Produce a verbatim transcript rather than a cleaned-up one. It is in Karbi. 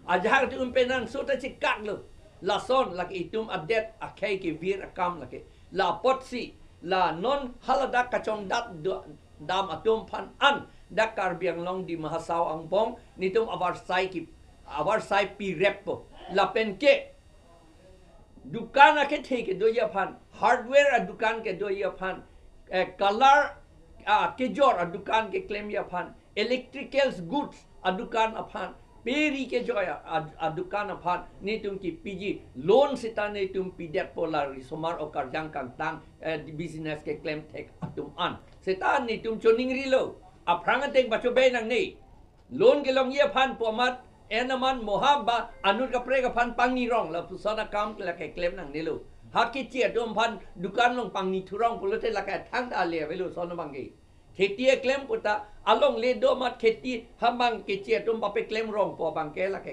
Ajahak atum penang so ta chikak lo. Lason lake itum adet akhei kevir akam lake. La apotsi, la non haladak kachongdat do-, dam atum aphan an, dak Karbi Anglong Dima Hasao angbong, netum avarsai ki, avarsai pirep po. Lapen ke, dukan akethe kedoji aphan, hardware adukan kedoji aphan, eh, color, ah, kejor adukan keklemji aphan, electricals goods adukan aphan, pe ri kejoi a, a, adukan aphan, netum kepiji loan seta netum pidet po la risomar okarjang kangtang, eh, business keklem thek atum an. Seta netum choningrilo, aphrang ateng pachobei nangne. Loan kelongji aphan pu amat, en aman mohab ba anut kaprek aphan pangni rong lapuson akam lake klem nangnelo. Ha keche atum aphan dukan along pangni thurong pulote lake thangta ale avelo son abangke. Kheti eklem puta alongle do amat kheti ha abang keche atum papeklem rong pu abangke lake